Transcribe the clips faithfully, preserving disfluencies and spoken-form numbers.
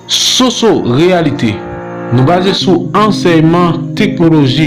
Soso Reyalite. Nou baze sou ansèyman teknoloji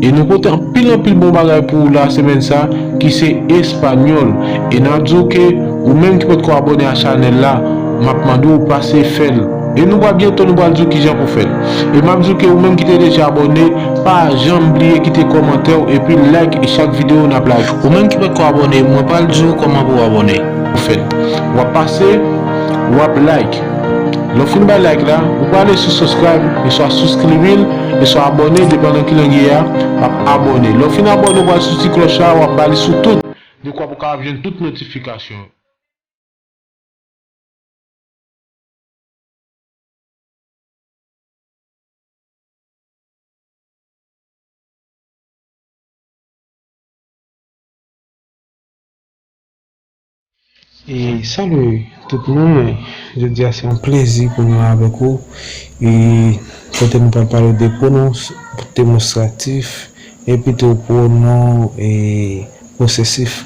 e nou pote anpil anpil bon bagay pou ou la semèn sa ki se espanyòl. E n ap di w ke ou menm ki potko abòne a chanèl la, m ap mande w pase fè l. E nou pral byento nou pral di w kijan pou fè l. E m ap di w ke ou menm ki te deja abòne, pa janm bliye kite kòmantè w epi like e chak videyo n ap like. Ou menm ki potko abòne, mwen pral di w kòman pou w abòne. Ou fè l. W ap pase, w ap like. Lè w fin bay like la, ou prale sou subscribe, e swa souskribin, e swa abòne, depandan ki lang ye a, w ap abòne. Lè w fin abòne, ou pral sou ti klòch la, w ap ba li sou tout. Dekwa pou w kapab jwenn tout notifikasyon. E salut tout moun, jodi a se yon plezi pou nou avèk ou. E kote nou pral pale de pwonon demonstratif epi tou pwonon e posesif.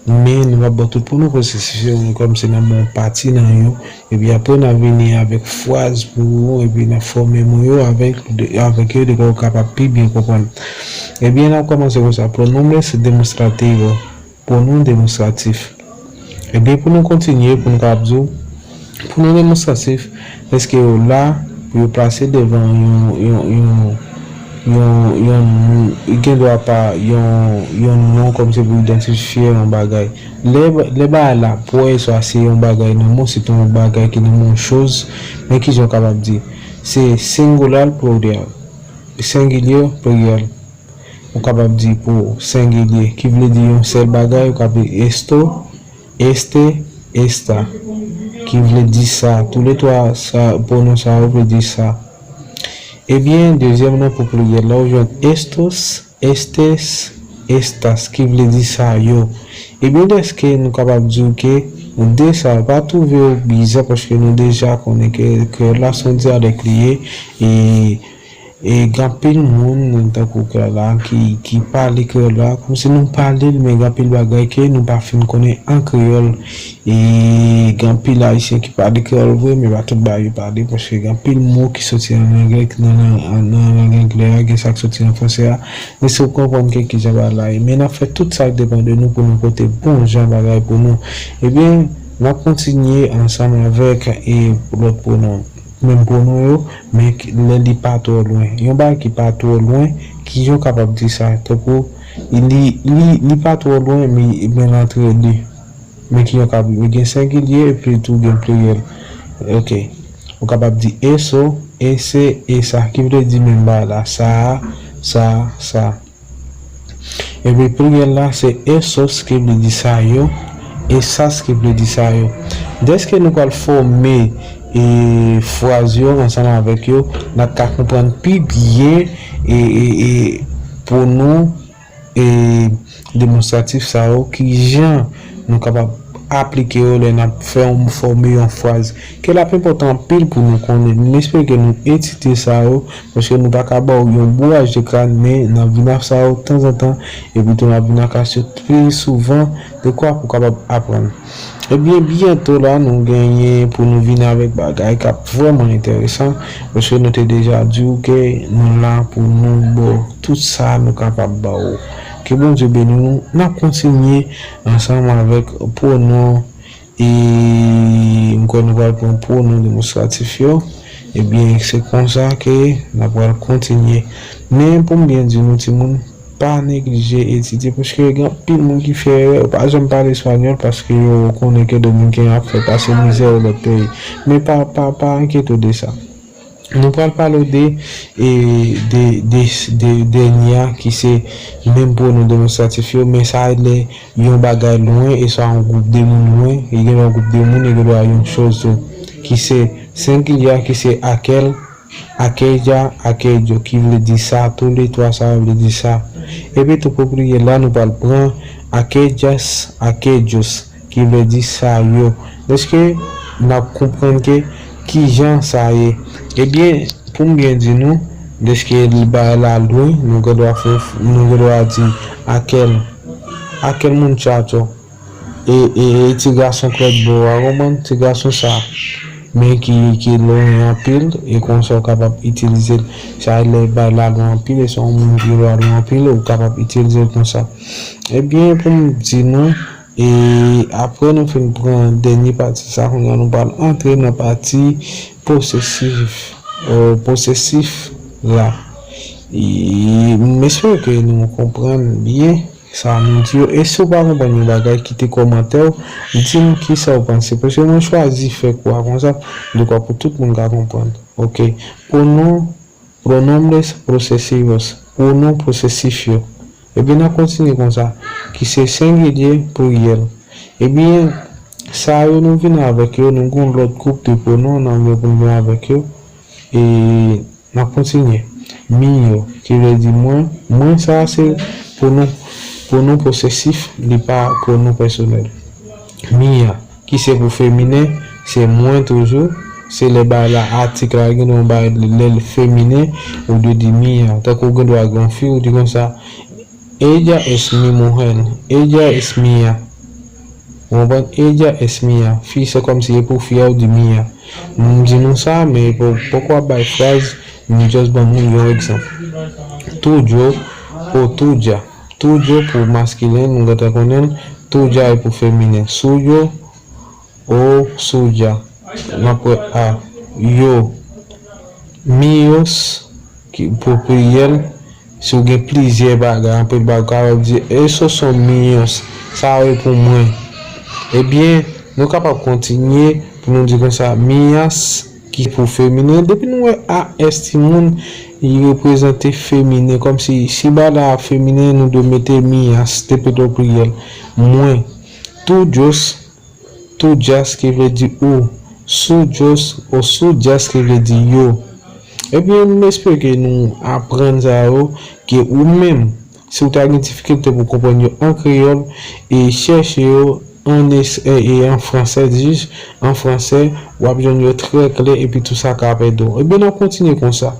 Men nou p ap ba w tout pwonon posesif yo, nou kòmanse nan bon pati nan yo, epi apre n a vini avèk fraz pou ou, epi n a fòme mo yo avèk, avèk yo, dekwa ou kapab pi byen konprann. Ebyen, n ap kòmanse konsa, pronombres demostrativo, pwonon demonstratif. Ebyen, pou nou kontinye, pou nou kapab di w, pwonon demonstratif, èske yo la pou yo plase devan yon, yon, yon, yon, yon, gen dwa pa yon, yon non kòmsi pou idantifye yon bagay. Lè, lè bagay la pwòch, swa se yon bagay nan men w, se yon bagay ki nan men w, choz, men kijan w kapab di? Se singular plural, sengilye pliryèl. Ou kapab di pou sengilye, ki vle di yon sèl bagay, ou kapab di esto, este, esta, ki vle di sa. Toulètwa sa, pwonon sa yo vle di sa. Ebyen, dezyèm nan pou pliryèl la, ou jwenn estos, estes, estas, ki vle di sa yo. Ebyen, dèske nou kapab di w ke de sa yo pa twouve yo biza, paske nou deja konnen ke kreyòl la se yon dyalèk li ye, e E gen anpil moun, tankou kreyòl la, ki, ki pale kreyòl la, kòmsi nou pale l, men gen anpil bagay ke nou pa fin konnen an kreyòl. E gen anpil ayisyen ki pale kreyòl vre, men pa tout bagay yo pale, paske gen anpil mo ki soti an anglè, nan, nan, nan lang anglè a, gen sa k soti an fransè a. Men si w konprann ke kijan bagay la ye. Men n ap fè tout sa k depann de nou pou nou pote bon jan bagay pou nou. Ebyen, n ap kontinye ansanm avèk, e, lòt pwonon. Menm pwonon yo, men k-, lè li pa twò lwen. Yon bagay ki pa twò lwen, kijan w kapab di sa? Tankou, li, li, li pa twò lwen, men, men l antre de. Men kijan w kapab, li gen sengilye, epi tou gen pliryèl. Ok. Ou kapab di eso, ese, esa, ki vle di menm bagay la, sa a, sa a, sa a. Epi pliryèl la, se esos ki vle di sa yo, esas ki vle di sa yo. Dèske nou pral fòme, e, fraz yo ansanm avèk yo, n ap ka konprann pi byen, e, e, e, pwonon, e, demonstratif sa yo, kijan nou kapab aplike yo lè n ap fè yon, fòme yon fraz. Ke l ap enpòtan anpil pou nou konnen. M espere ke nou etidye sa yo, paske nou pa ka ba w yon bouraj de kràn, men n ap vin ak sa yo tanzantan, epi tou n ap vin ak sa yo pi souvan, dekwa pou w kapab aprann. Ebyen, byento la, nou genyen pou nou vin avèk bagay k ap vrèman enteresan, paske nou te deja di w ke nou la pou nou ba w tout sa nou kapab ba w. Ke Bondye beni nou. N ap kontinye ansanm avèk pwonon, e m kwè nou pral pran pwonon demonstratif yo. Ebyen, se konsa ke n ap pral kontinye. Men, pou m byen di nou, timoun, pa neglije etidye, paske gen anpil moun ki fè erè, yo pa janm pale espanyòl, paske yo konnen ke Dominiken ap fè pase mizè yo lòt peyi. Men pa, pa, pa enkyete w de sa. Nou pral pale w de, e, de, de, de dènye a, ki se menm pwonon demonstratif yo, men sa lè yon bagay lwen, e swa yon gwoup de moun lwen, e gen yon gwoup de moun, e gen dwa yon choz tou, ki se sengilye a, ki se aquel, aquella, aquello, ki vle di sa, toulètwa sa yo vle di sa. Epi tou pou pliryèl la, nou pral pran aquellas, aquellos, ki vle di sa yo. Dèske n ap konprann ke kijan sa ye. Ebyen, pou m byen di nou, dèske li bagay la lwen, nou gen dwa fè, nou gen dwa di aquel, aquel muchacho. E, e, e ti gason k lòt bò a, konprann? Ti gason sa. men ki, ki lwen anpil, e konsa w kapab itilize l. Sa lè bay la lwen anpil, e se yon moun ki lwen anpil, ou kapab itilize l konsa. Ebyen, pou m di nou, e apre nou fin pran dènye pati sa, kounye a nou pral antre nan pati posesif, eh, posesif la. E m espere ke nou konprann byen sa nou di yo. E si w pa konprann yon bagay, kite kòmantè w, di m kisa w panse. Paske mwen chwazi fè kou a konsa, dekwa pou tout moun ka konprann. Ok. Pronom, pronombres posesivos, pronon posesif yo. Ebyen, n ap kontinye konsa, ki se sengilye, pliryèl. Ebyen, sa yo nou vin avèk yo, nou gen yon lòt gwoup de pronon, n ap gen pou n vin avèk yo. E n ap kontinye. Mi yo, ki vle di mwen. Mwen, sa a se pronon, pronon posesif, li pa pronon pèsonèl. Mi a, ki se pou feminen, se mwen toujou. Se lè bagay la, atik la, gen yon bagay lè l feminen, ou dwe di mi a. Tankou ou gen dwa gen yon fi, ou di konsa, ella es mi mujer, ella es mía. Ou konprann? Ella es mía. Fi, se kòmsi e pou fi a, ou di mía. M di nou sa, men pou, poko ap bay fraz, m just ban nou yon egzanp. Tuyo o tuya. Tuyo pou maskilen, nou gentan konnen l. Tuya e pou feminen. Suyo o suya. N ap wè a. Yo. Míos, ki, pou pliryèl, si w gen plizyè bagay, anpil bagay, ou kapab di, esos son míos, sa yo e pou mwen. Ebyen, nou kapab kontinye pou nou di konsa, mías, ki pou feminen. Depi nou wè a s timoun, li reprezante feminen. Kòmsi, si bagay la feminen, nou dwe mete mías, depi l o pliryèl. Mwen. Tuyos, tuyas, ki vle di ou. Suyos o suyas, ki vle di yo. Ebyen, m espere ke nou aprann sa yo, ke ou menm, si w ta gen difikilte pou konprann yo an kreyòl, e chèche yo an es-, e, e an fransè, jis an fransè, w ap jwenn yo trè klè, epi tou sa ka ap ede w. Ebyen, n ap kontinye konsa.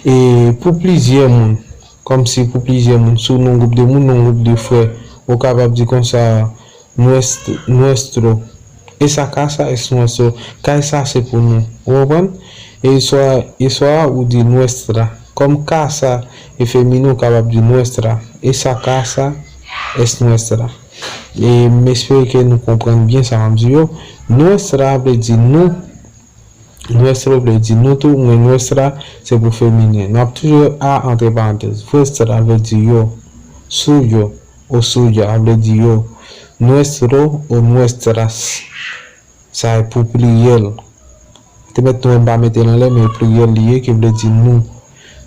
E pou plizyè moun, kòmsi pou plizyè moun, si w nan yon gwoup de moun, nan yon gwoup de frè, ou kapab di konsa, nuest-, nuestro. Esa casa es nuestro. Kay sa se pou nou. Ou konprann? E swa, e swa ou di nuestra. Kòm casa e feminen, ou kapab di nuestra. Esa casa es nuestra. E m espere ke nou konprann byen sa m ap di yo. Nuestra vle di nou. Nuestro vle di nou tou, men nuestra se pou feminen. Nou ap toujou a antre parantèz. Vuestra vle di yo. Suyo o suya vle di yo. Nuestro o nuestras. Sa e pou pliryèl. Te mèt nou menm pa mete l anlè, men pliryèl li ye, ki vle di nou.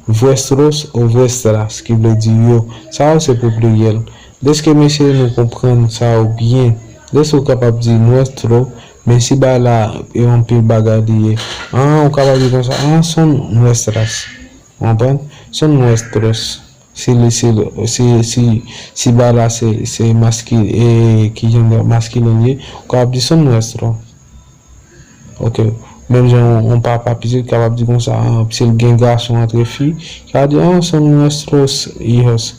Vuestros o vuestras, ki vle di yo. Sa yo se pou pliryèl. Dèske mesye nou konprann sa yo byen. Dèske ou kapab di nuestro, men si bagay la e yon pil bagay li ye. An, ou kapab di konsa, an, son nuestras. Ou konprann? Son nuestros. Si li, si, si, si, si bagay la se, se maski-, e, ki jan de maskilen li ye, ou kapab di son nuestro. Ok. Menm jan yon, yon papa pitit kapab di konsa, an, si l gen gason antre fi, li ka di, ah, son nuestros hijos.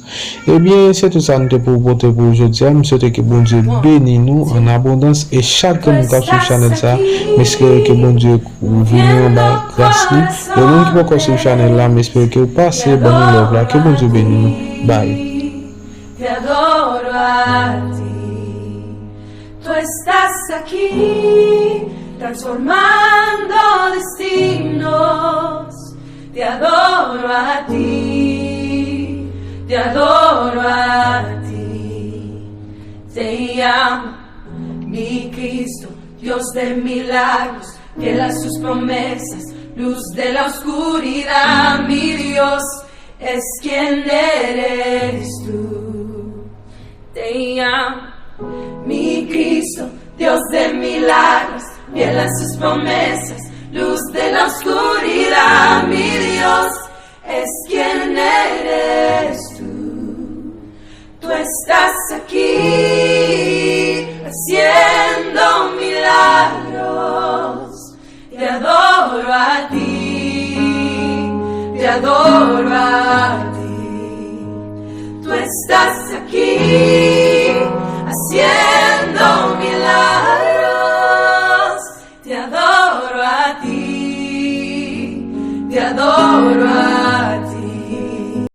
Ebyen, se tout sa nou te pou pote pou jodi a. M swete ke Bondye beni nou an abondans e chak grenn moun k ap swiv chanèl sa, m espere ke Bondye kouvri nou anba gras li. E moun ki poko swiv chanèl la, m espere ke w pase ban nou love la. Ke Bondye beni nou. Bye. Te adoro a ti. Tú estás aquí, transformando destinos. Te adoro a ti, te adoro a ti. Te amo, mi Cristo, Dios de milagros, fiel a sus promesas, luz de la oscuridad, mi Dios, es quien eres tú. Te amo, mi Cristo, Dios de milagros, fiel a sus promesas, luz de la oscuridad, mi Dios, es quien eres tú. Tú estás aquí haciendo milagros. Te adoro a ti, te adoro a ti. Tú estás aquí haciendo milagros. Te adoro. A ti, te adoro a